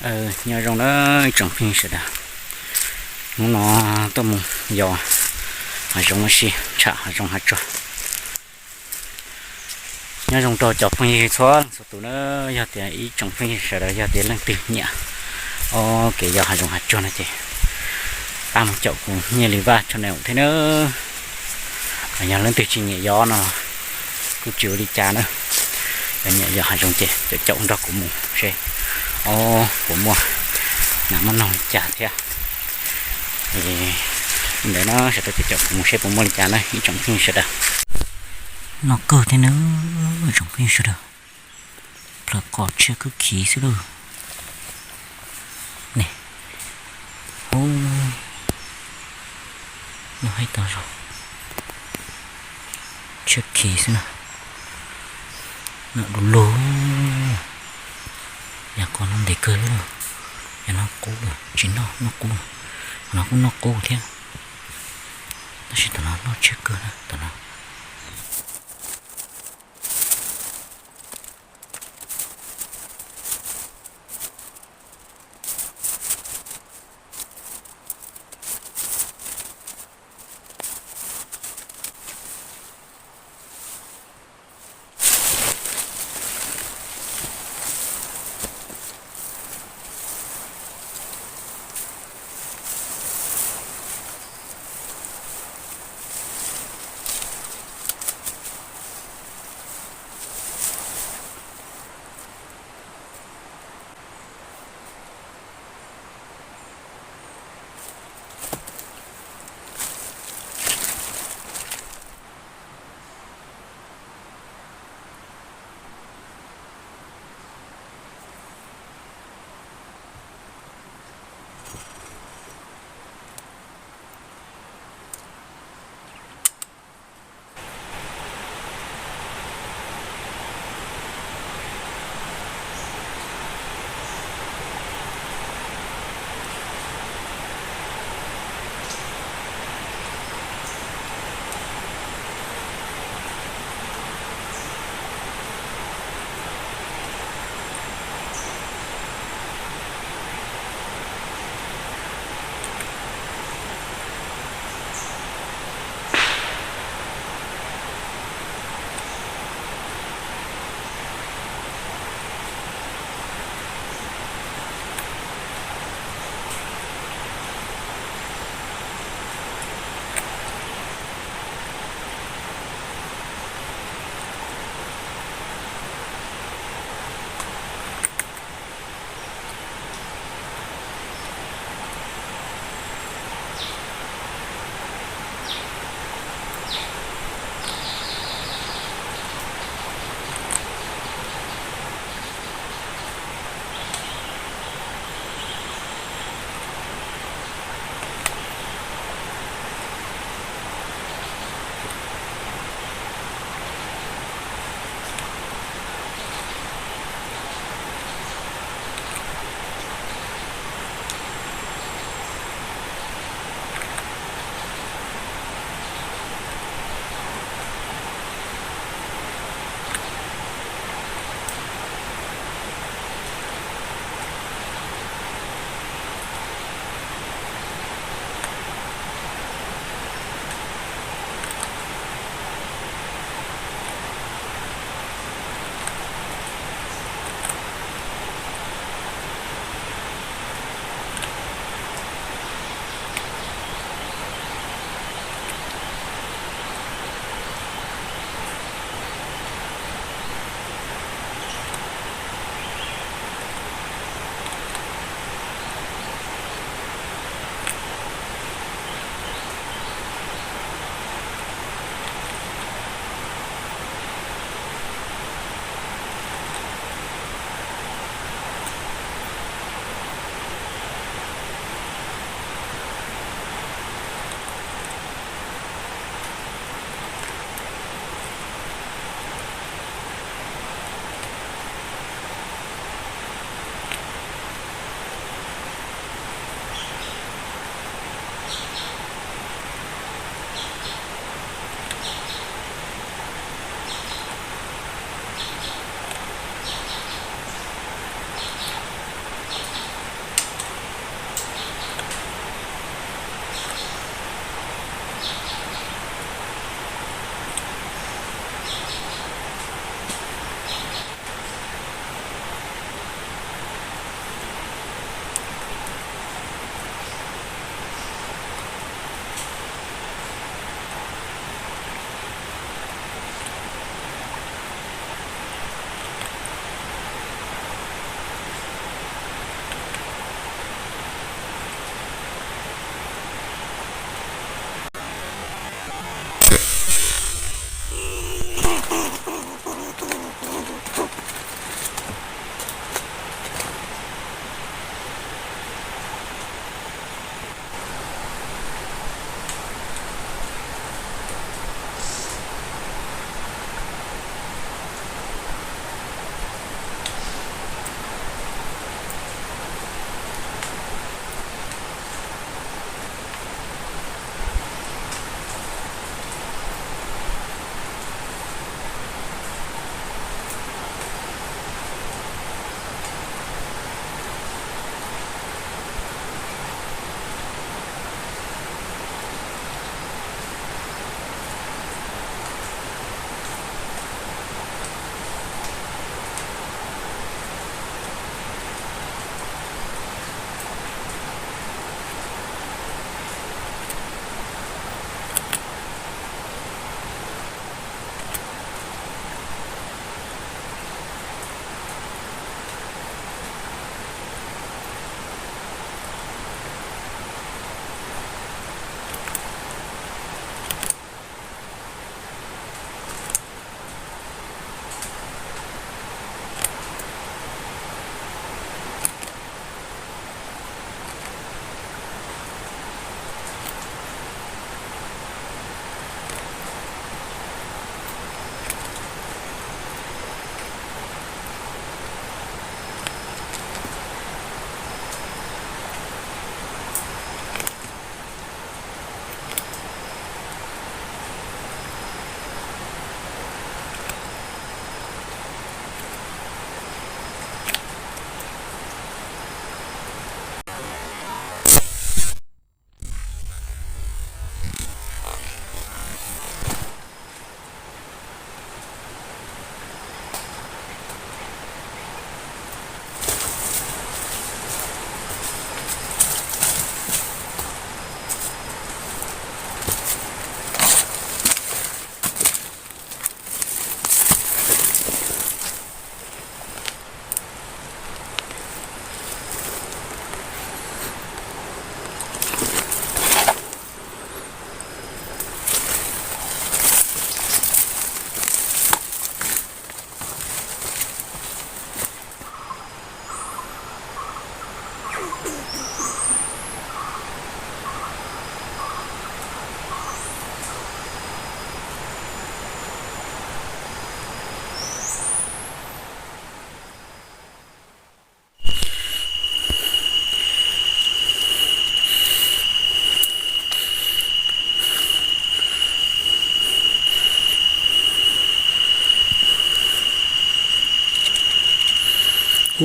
Nyob zoo na ib tsoom phooj ywg sawv daws, hnub no tuaj mus yos hav zoov ua si tsham hav zoov hav tsuag. Nyob zoo rau cov phooj ywg txhua leej txhua tus na, yog tias ib tsoom phooj ywg sawv daws yog tias leej twg nyiam kev yos hav zoov hav tsuag no ces pab mus caum kuv Nyiaj Li Vaj channel thiab na. Yog leej twg tsis nyiam yos no kuj tsis ua li cas na, yog nyiam yos hav zoov ces caum caum nrog kuv mus seb puas muaj nas muaj noog li cas thiab. Li ntawd no sawv daws caum caum kuv mus seb puas muaj li cas na ib tsoom phooj ywg sawv daws. Noj kawg thiab na ib tsoom phooj ywg sawv daws, plawv qos tshiab kawg khiv xwb lauj. Ne, ub, noj haib tau zoo, tshiab khiv xwb na. Noj du lug, yog qos noj ntev kawg li, yog noj qub tsis noj noj qub, qos no kuj noj qub thiab, tab sis tom no noj tshiab kawg na tom no.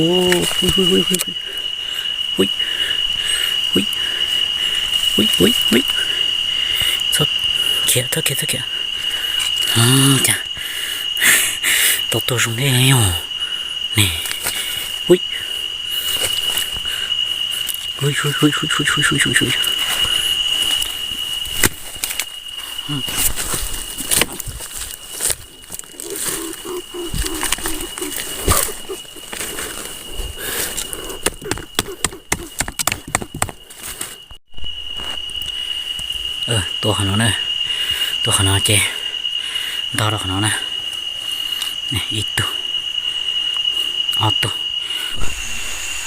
Ui, ui, ui, ui, ui. Ui, ui, ui, ui. Txhob khiav, txhob khiav, txhob khiav. Cas tau tuag zoo li yog ne. Ui. Ui, ui, ui, ui, ui, ui, ui, ui. Tua qhov no na, tua qhov no ces ntog rau qhov no na. Ib tug, ob tug,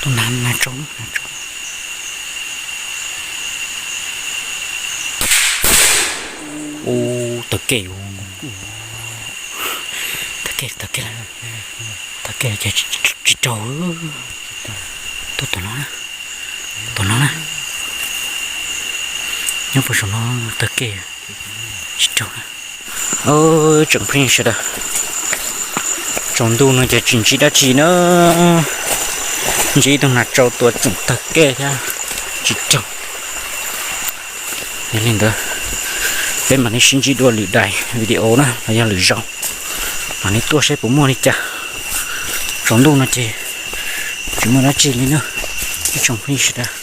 tus nag, nag tsaus, nag tsaus. Ub, tawg kej, tawg kej, tawg kej, tawg kej ces tsis raug. Tuaj tom no na, tom no na, nyob puag saum no tawg kej tsis raug na. Tsoom phooj ywg sawv daws, tsaus ntuj no ces tsis ntsib dab tsi na, ntsib ib tug nag tsaus tua tsoom tawg kej thiab tsis raug. Yog li ntawd, peb mam li sib ntsib dua lwm daim video na los yog lwm zaus, mam li tuaj seb puas muaj li cas. Tsaus ntuj no ces tsis muaj dab tsi li na, ib tsoom phooj ywg sawv daws.